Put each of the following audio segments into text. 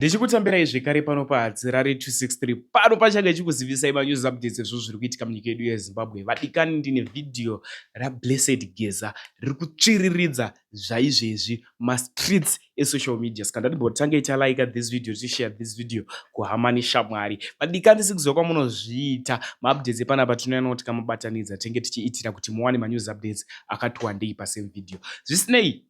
Ndichikutambirai zvekare pano paHadzirare 263 pano pachange chikuzivisai manews updates ezvo zviri kuitika munyika yedu yeZimbabwe. Vadikani, ndine vhidhiyo raBlessed Geza riri kutsviriridza zvaizvezvi mastreets esocial media. Saka ndatimbotangei talike this video, tichishare this video kuhama neshamwari. Vadikani, sekuziva kwamunozviita, maupdates epanapa tinoyanawo tikamubatanidza, tenge tichiitira kuti muwane manews updates akati wandei pasame video. Zvisinei,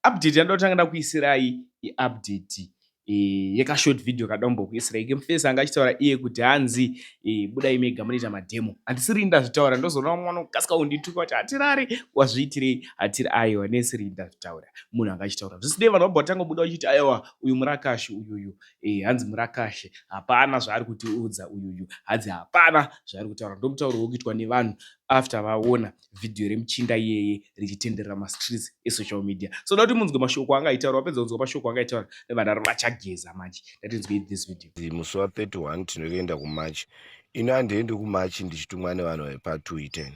update yandoda kutanga ndakuisirai iupdate yekashort video kadombokuisirai kemufesi anga achitaura iye kuti hanzi budai mega munoita madhemo. Handisiri ndazvitaura, ndozoona vamwe vanokasika kundituka kuti hatirari wazviitirei, hatiri aiwa nesiri ndazvitaura, munhu anga achitaura. Zvisinei, vanhu vabva vatanga kubuda vachiti aiwa, uyu murakashi uyuyu, hanzi murakashi, hapana zvaari kutiudza uyuyu, hanzi hapana zvaari kutaura. Ndomutauro wekuitwa nevanhu after vaona vhidhiyo remuchinda iyeye richitenderera mastreets esocial media. So da kuti munzwe mashoko anga aitaura. Wapedza kunzwa mashoko anga aitaura nevanhu vachageza manje, ndatinzwei this video. Musi wa31 tinoenda kumarch. Ini handiendi kumarch ndichitumwa nevanhu vepa210,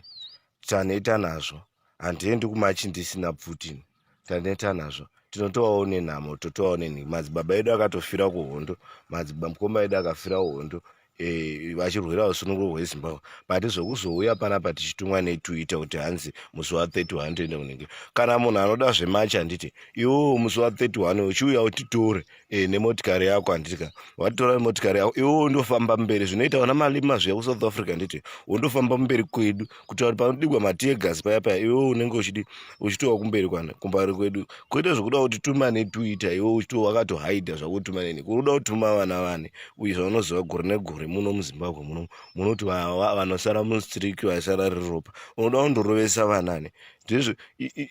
taneta nazvo. Handiendi kumarch ndisina pfuti, taneta nazvo. Tinotovawo nenhamo, totovawo nenhiki. Madzibaba edu akatofira kuhondo, madzibamukoma edu akafira kuhondo vachirwira usununguko hweZimbabwe. But zvokuzouya panapa tichitumwa neTwitter kuti hanzi musi wa31 toenda kunenge, kana munhu anoda zvemarch, handiti iwowo musi wa31 uchiuya utitore nemotikari yako, handitika watora nemotikari yako, iwowo undofamba mberi zvinoita vana Malima zviya kuSouth Africa, handiti undofamba mberi kwedu kuitira kuti panodigwa mateargas paya paya, iwewo unenge uchidi uchitova kumberi kwana kumberi kwedu, kwete zvokuda kuti tuma neTwitter iwe uchito wakatohaidha zvakutuma neni. Kunoda kutuma vana vane uye zvaunoziva, gore negore muno muZimbabwe muno munoti vanosara mustreet vaisara riropa, unoda kundorovesa vanani? Ndizvo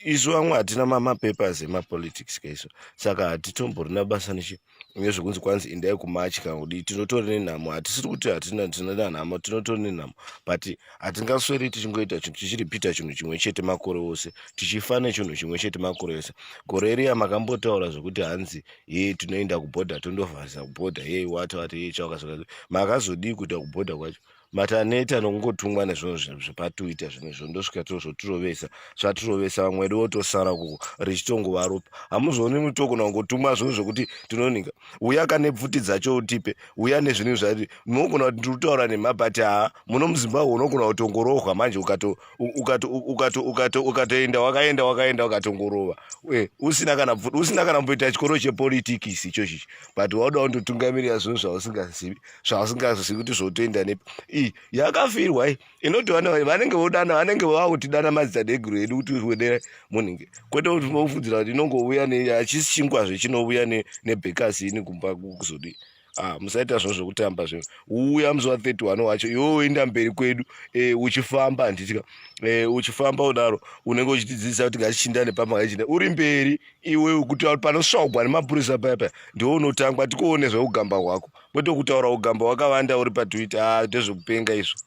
isu vamwe hatina mamapapers emapolitics kaiso, saka hatitomborina basa nechi nezvekunzi kwanzi indai kumarch kana kudii. Tinotori nenhamo, hatisiri kuti hatina, tina nhamo, tinotori nenhamo, but hatingasweri tichingoita chinhu tichiripita chinhu chimwe chete makore ose, tichifa nechinhu chimwe chete makore ose. Gore riya makambotaura zvokuti hanzi ye tinoenda kubhodha, tondovharisa kubhodha, ye wati wati ye chawakazoa, makazodii kuita kubhodha kwacho? Mataneta nokungotumwa nezvinhu zvepaTwitter, zvinhu izvo ndosvika zvotirovesa, zvatirovesa. Vamwe vedu votosara kuko richitongova ropa. Hamuzooni mutogona kungotumwa zvinhu zvokuti tinonika uya kane pfuti dzacho utipe, uya nezvinhu zvati munogona kuti ndiri kutaura nema, but haa, muno muZimbabwe unogona kutongorohwa manje ukatoenda wakaenda wakaenda ukatongorova usina kana pfuti, usina kana kumboita chikoro chepolitics ichochichi, but wauda kundotungamirira zvinhu zvausingazivi, zvausingazivi kuti zvotoenda nepi. I yakafirwa i inoti vanenge vodana, vanenge vakutidana madzitateguru edu kuti wedera munhinge, kwete kuti mofudzira kuti inongouya hachisi chingwazve chinouya nebhekasi ini kumba kuzodii. Ah, musaita zvinhu zvekutamba zvinhu. Uya musi wa31 wacho, iwe uenda mberi kwedu uchifamba, handitika uchifamba kudaro unenge uchitidzidzisa kuti ngatichinda nepamba, ngachinda uri mberi iwe, kuti panosvagwa nemapurisa paya paya ndiwe unotangwa, tikuone zveugamba hwako, kwete kutaura ugamba wakavanda uri paTwitter. Ah, ndezvekupenga izvo.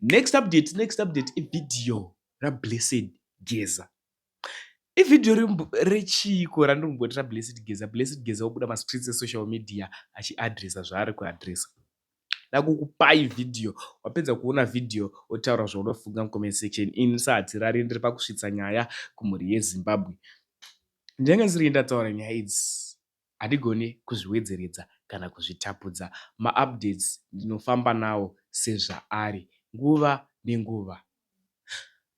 Next update, next update ivhidhiyo raBlessed Geza. Ivhidhiyo rechiko randiri kumboti raBlessed Geza? Blessed Geza wobuda mastreets esocial media achiadresa zvaari kuadresa. Dakukupai vhidhiyo, wapedza kuona vhidhiyo otaura zvaunofunga mucomment section. Ini saHatirari ndiri pakusvitsa nyaya kumhuri yeZimbabwe. Ndinenge ndisiri ndataura nyaya idzi, handigoni kuzviwedzeredza kana kuzvitapudza. Maupdates ndinofamba nawo sezvaari nguva nenguva,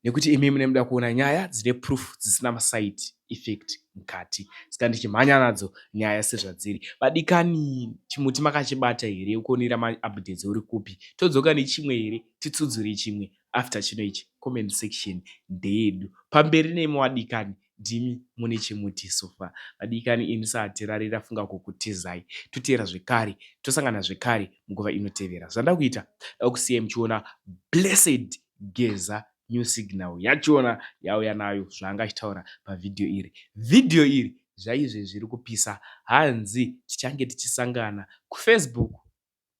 nekuti imi mune muda kuona nyaya dzine proof, dzisina maside effect mukati, saka ndichimhanya nadzo nyaya sezvadziri. Vadikani, chimuti makachibata here? Ukuonera maupdates uri kupi? Todzoka nechimwe here? Titsudzure chimwe after chino ichi? Comment section ndeyedu. Pamberi nemi wadikani, ndimi mune chimuti so far. Vadikani, ini saHatirari rafunga kukutizai, toteera zvekare, tosangana zvekare munguva inotevera. Zvanda kuita, da kusiyai muchiona Blessed Geza, new signal yachona yauya nayo, zvaanga achitaura pavhidhiyo iri. Vhidhiyo iri zvaizve zviri kupisa. Hanzi tichange tichisangana kuFacebook.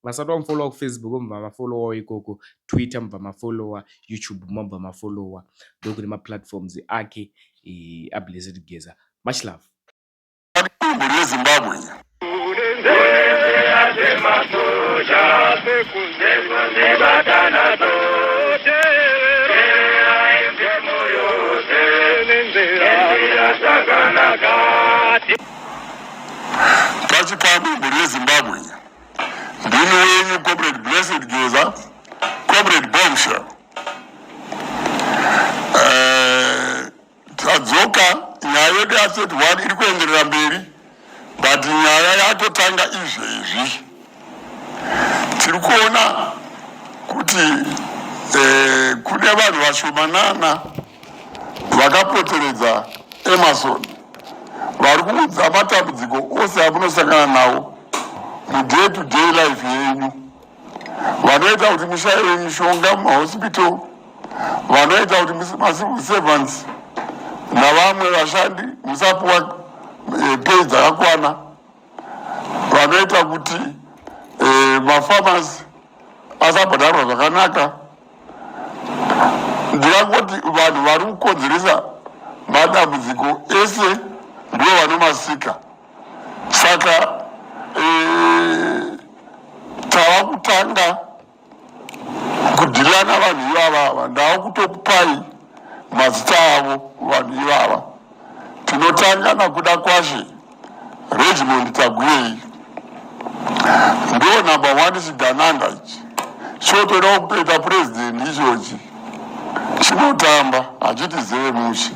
Vasati vamufollowa kuFacebook, mubva mafollowawo ikoko, Twitter mubva mafollowa, YouTube mobva mafollowa, ndokune maplatforms ake aBlessed Geza. Much love. Mhuri yeZimbabwe, pachipano mhuri. Takatotanga izvezvi, tiri kuona kuti eh, kune vanhu vashomanana vakapoteredza Emerson vari kuudza matambudziko ose amunosangana nawo muday to day life yenyu, vanoita kuti mushaiwe mishonga mumahospital, vanoita kuti macivil servants navamwe vashandi musapuwa eh, pay dzakakwana, vanoita kuti eh, mafarmers asabhadharwa zvakanaka. Ndingangoti vanhu vari kukonzeresa madambudziko ese ndivo vanomasika. Saka eh, tava kutanga kudhilana vanhu ivava ava, ndava kutokupai mazita avo vanhu ivava. Tinotanga naKuda Kwashe Regiment Tagwirei, ndo number one chigananda ichi chotodawo kutoita president ichochi, chinotamba hachiti zeve mushe,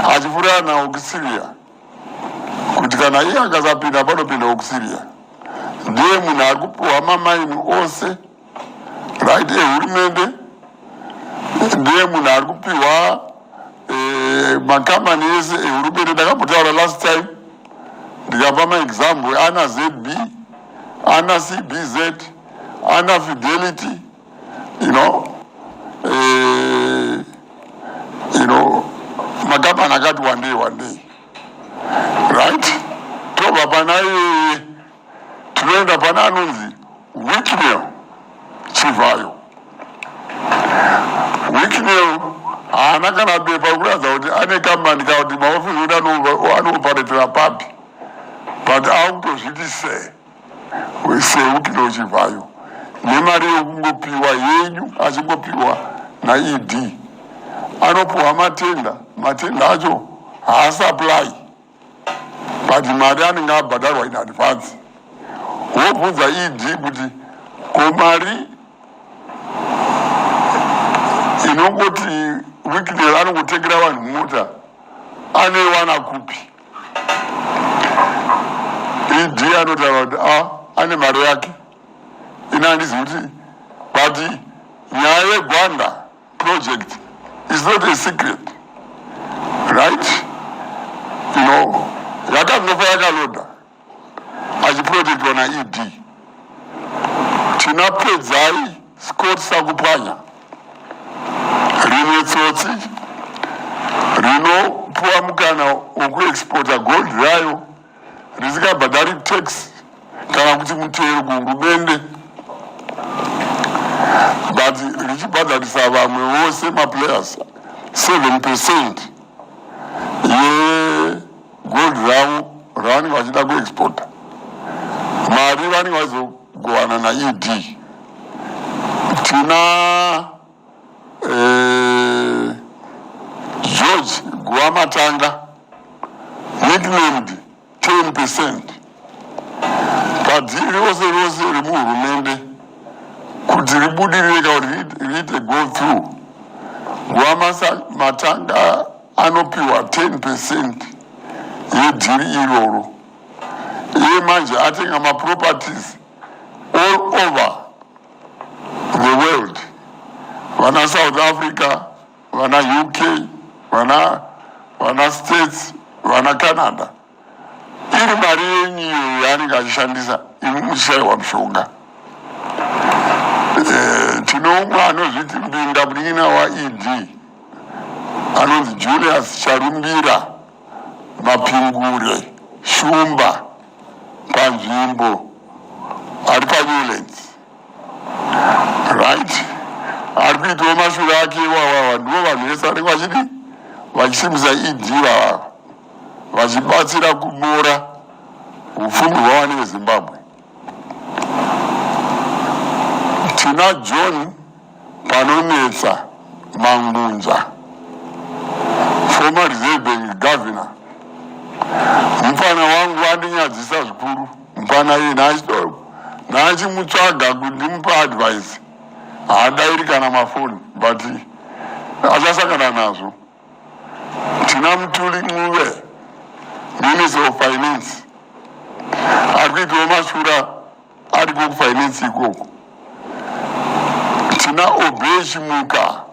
achifurana naAuxilia kuti kana iye akasapinda panopinda Auxilia. Ndiye munhu ari kupiwa mamaini ose right ehurumende, ndiye munhu ari kupiwa eh, makambani ese ehurumende. Ndakambotaura last time ndikapa maexample ana ZB, ana CBZ, ana Fidelity, makambani akati one day one day, right? Tobva pana iyeye tinoenda pana anonzi Wicknell Chivhayo. Wicknell haana kana bepa rekuratidza kuti ane kambani kana kuti maofisi kuti anooparetera papi, but akutozviti se seWicknell Chivhayo nemari yekungopiwa yenyu, achingopiwa naED. Anopiwa matenda, matenda acho haasupply, but mari anenge abhadharwa in advance. Wobvunza ED kuti ko mari inongoti Wicknell anongotengera vanhu mota anoiwana kupi? ED anotaura kuti a ane mari yake, ina handizi kuti, but nyaya yeGwanda project is not a secret, right? Yakangofa yakaloda achiprojectwa naED. Tina Pedzai Scott Sakupwanya, rimwe tsotsi rinopuwa mukana wekuexporta gold rayo risingabhadhari tax kana kuti mutero kuhurumende, but richibhadharisa vamwe vose maplayers 7% yegold ravo ravanenge vachida kuexporta. Mari vanenge vachizogovana naED. Tina George Guvamatanga, nicknamed 10%. Padhiri rose rose remuhurumende kuti ribudirire kana kuti riite go through, Guvamatanga anopiwa 10% yedhiri iroro. Iye manje atenga maproperties all over the world, vana South Africa, vana UK, vana States, vana Canada. Iri mari yenyu iyoyo yaanenge achishandisa, imi muchishayiwa mushonga. Tine umwe anozviti mbinga munin'ina waED, anonzi Julius Charumbira Mapingure Shumba, panzvimbo ari paNewlands, right? Ari kuitawo mashura ake iwawawa. Ndivo vanhu vese vanenge vachidi vachisimbisa ED vavava, vachibatsira kumora upfumi hwavana veZimbabwe. Tina John Panonetsa Mangunja, former Reserve Bank governor. Mufana wangu andinyadzisa zvikuru mufana iye, naachimutsvaga kuti ndimupe advice, haadairi kana mafoni, but achasangana nazvo. Tina Mthuli Ncube, Minister of Finance. Ari kuitawo mashura ariko kufinance ikoko. Tina Obey Chimuka.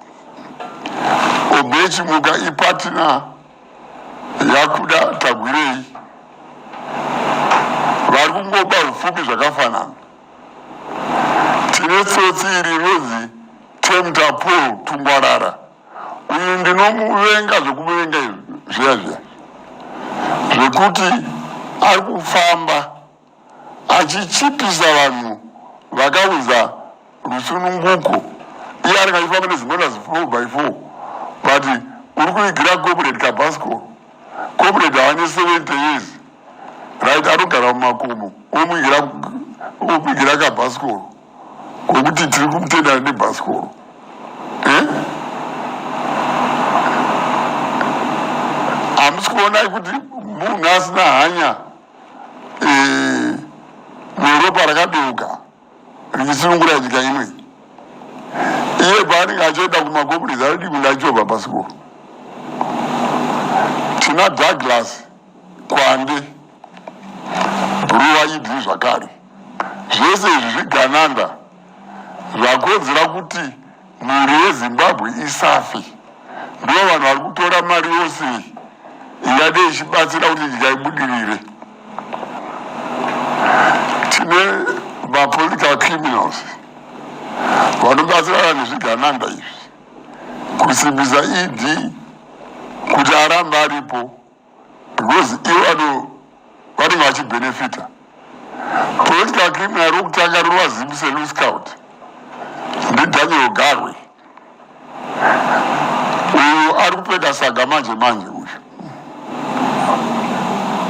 Obey Chimuka ipartner yaKuda Tagwirei, vari kungoba upfumi zvakafanana. Tine tsotsi iri rinonzi Tempter Paul Tungwarara. Uyu ndinomuvenga zvekumuvenga izvi zviya zviya zvekuti ari kufamba achichipisa vanhu vakaunza rusununguko. Iye anenge achifamba nezimota 4 by 4, but uri kuigira comrade kabhasikoro. Comrade ane 70 years, right? Anogara mumakomo, omuigira kabhasikoro kokuti tiri kumutendana nebhasikoro, eh? Hamusi kuonai kuti munhu asina hanya neropa rakadeuka richisunungura nyika imwe? Iye paanenge achienda kumacomrades aridi kunge achobva bhasikoro. Tina Douglas Kwande, bhuruwa idri zvakare. Zvese izvi zvigananda zvakonzera kuti mhuri yeZimbabwe isafe. Ndivo vanhu vari kutora mari yose ingade ichibatsira kuti nyika ibudirire. Tine mapolitical criminals vanobatsirana nezvigananda izvi kusimbisa ED kuti arambe aripo, because ivo vanenge vachibhenefita. Political criminal rokutanga rinova Zim Scout ndiDaniel Garwe. Uyu ari kupeta saga manje manje uyu,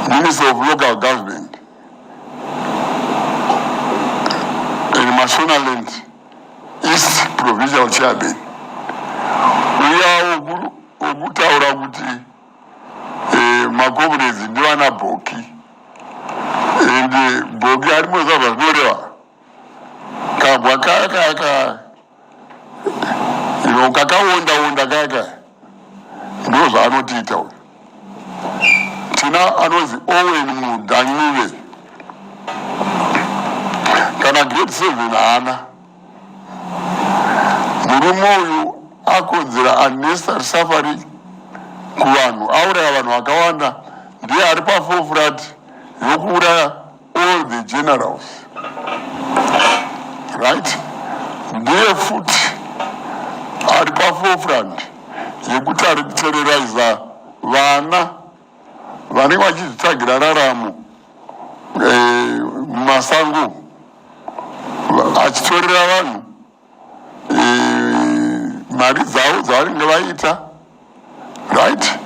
Minister of Local Government and Mashonaland East provincial chairman, uya wokutaura kuti macomrades ndivana bhoki, and bhoki arimoza zvazvinoreva kabwa kaya kaya kaya ino kakaonda onda kaya kaya, ndo zvaanotiita uyu. Tina anonzi Owen Mudanyuve, kana grade 7 haana. Murume uyu akonzera unnecessary suffering kuvanhu, auraya vanhu vakawanda. Ndiye ari paforefront yokuuraya all the generals, right? Ndiye futi ari paforefront yekuterroriza vana vanenge vachizvitsvagira raramo mumasango, achitorera vanhu mari dzavo dzavanenge vaita, right?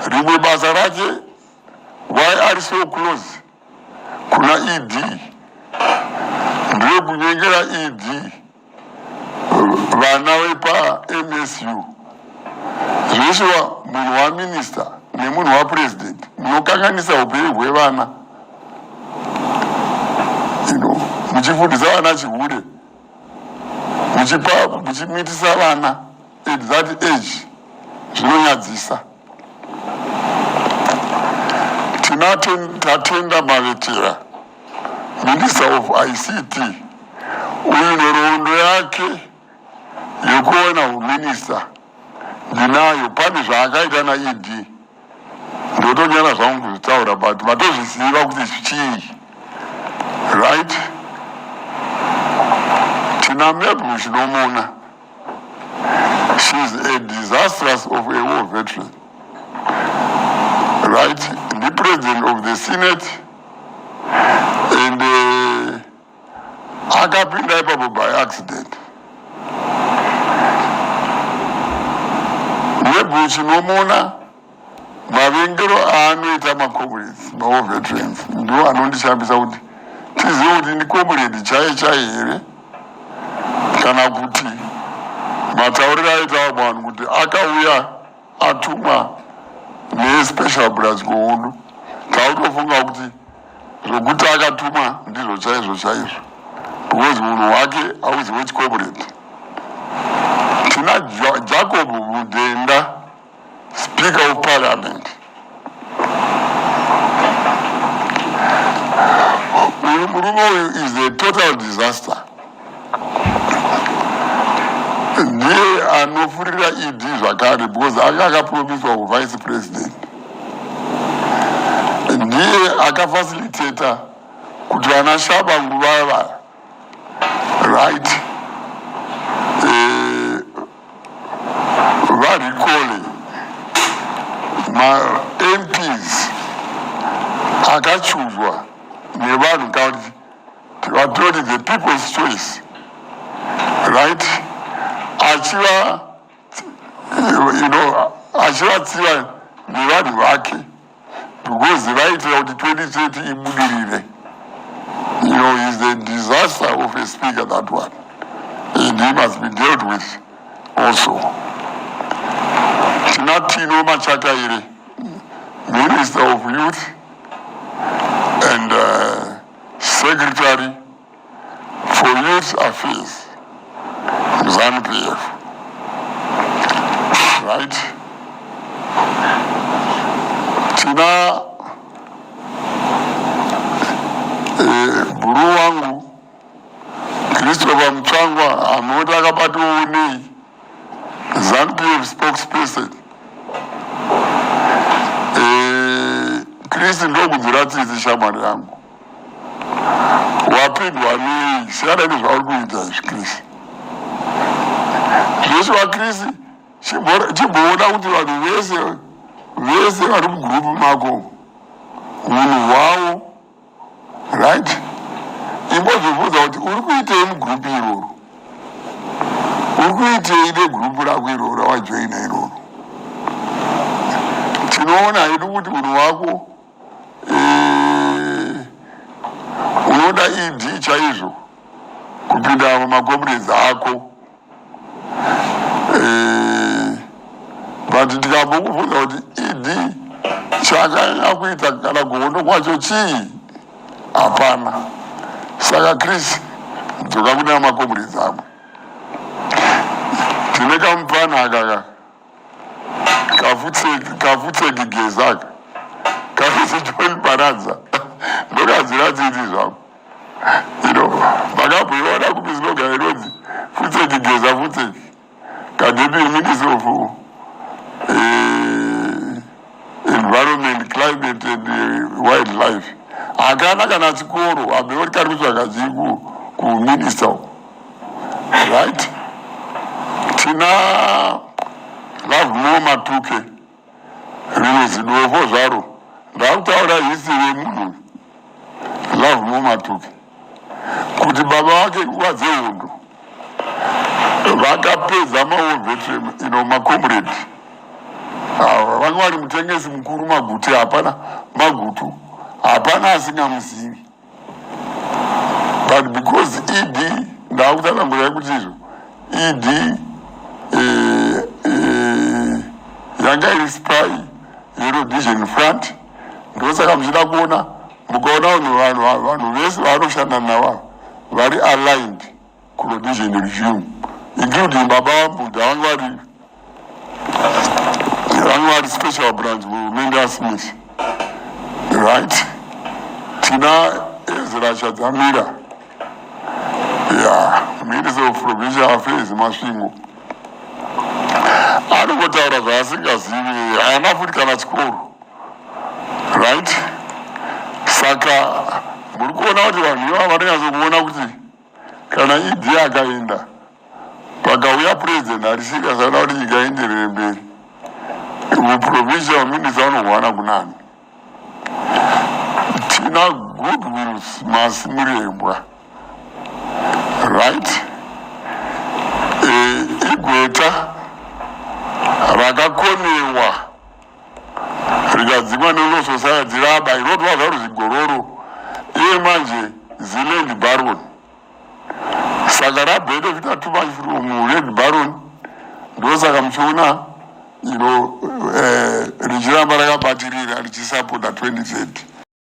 Rimwe basa rake, why ari so close kuna ED, ndeyekunyengera ED vana vepaMSU. Zveshuwa, munhu waminista nemunhu wapurezidendi munokanganisa upenyu hwevana, muchifundisa vana chihure, muchipa, muchimitisa vana at that age. Zvinonyadzisa. Tina Tatenda Mavetera, Minister of ICT. Uyu nhoroondo yake yekuona huminista ndinayo. Pane zvaakaita naED, ndotonyara zvangu kuzvitaura, but matozviziva kuti chii, right? Tina Mabel Chinomona. She's a disastrous of a war veteran, right? The president of the Senate, and akapinda ipapo by accident. Mabel Chinomona, mavengero aanoita macomrades, mawar veterans, ndo anondishambisa kuti tizive kuti ndicomrade chaiye chaiye here, kana kuti matauriro aita vamwe vanhu kuti akauya atumwa nespecial branch kuhondo. Tautofunga kuti zvokuti akatumwa ndizvo chaizvo chaizvo, because munhu wake auzi wechicomrade. Tina Jacob Mudenda, Speaker of Parliament. Uyu murume uyu is a total disaster. Ndiye anofurira ED zvakare because anga akapromiswa kuvice president. Ndiye akafacilitata kuti vana Shabangu vava right varikole maMPs akachuzwa nevanhu kana kuti vatinoti the people's choice, right, achiva achivatsiva nevanhu vake because vaitira kuti 2030 ibudirire. Is a disaster of a speaker, that one, and he must be dealt with also. Tina Tino Machakaire, Minister of Youth and Secretary for Youth Affairs, ZANU PF, right? Tina bhuru wangu Christopher Mutsvangwa, anoti akabatiwawo nei, ZANU PF spokesperson. Chris, ndokunzwira tsitsi, shamwari yangu. Wapindwa nei? Siyana nezvauri kuita izvi, Chris. Zvese vaChris, chimboona kuti vanhu vese vese vari mugurupu mako, unhu hwavo, right? Imbozvibvunza kuti uri kuitei mugurupu iroro, uri kuitei negurupu rako iroro rawajoina iroro. Tinoona hedu kuti unhu hwako unoda ED chaizvo kupinda mumacomrades ako, but tikambokubvunza kuti ED chakanyanya kuita kana kuhondo kwacho chii, hapana. Saka Chris, dzoka kune macomrades amwe. Tine kamupana akaka kafutseki Gezaka kafusi John Paradza, ndokanzwira tsitsi zvangu. Makamboiona kupi slogan inonzi "Futseki Geza, futseki"? Kadeputy Minister of Environment, Climate and Wildlife hakana kana chikoro, hambeoti kari kutsvaga chii kuminister, right? Tina Lovemore Matuke, rimwe zidofo zvaro. Ndakutaura history yemunhu Lovemore Matuke, kuti baba vake nguva dzehondo vakapedza mawar veteran, macomrade ava vanga vari mutengesi mukuru Maguti. Hapana Magutu, hapana asingamuzivi, but because ED, ndakutsanangurai kuti izvo ED yanga iri spy yeRhodesian Front, ndosaka muchida kuona, mukaona vanhu vese vaanoshanda navo vari aligned kuRhodesian regime, including baba vaBuddha, vanga vari special branch muhurumende yaSmith, right? Tina Ezra Chadzamira, ya Minister of Provincial Affairs, Masvingo. Anongotaura zvaasingazivi, haana futi kana chikoro, right? Saka muri kuona kuti vanhu ivava vanonyatsokuona kuti kana ED akaenda, pakauya president ari serious anoda kuti nyika ienderere mberi, muprovincial minister anohwana kunani? Tina Goodwill Masimirembwa, right? Igweta rakakonewa rikadzimwa neLaw Society, raba inotova zvaro.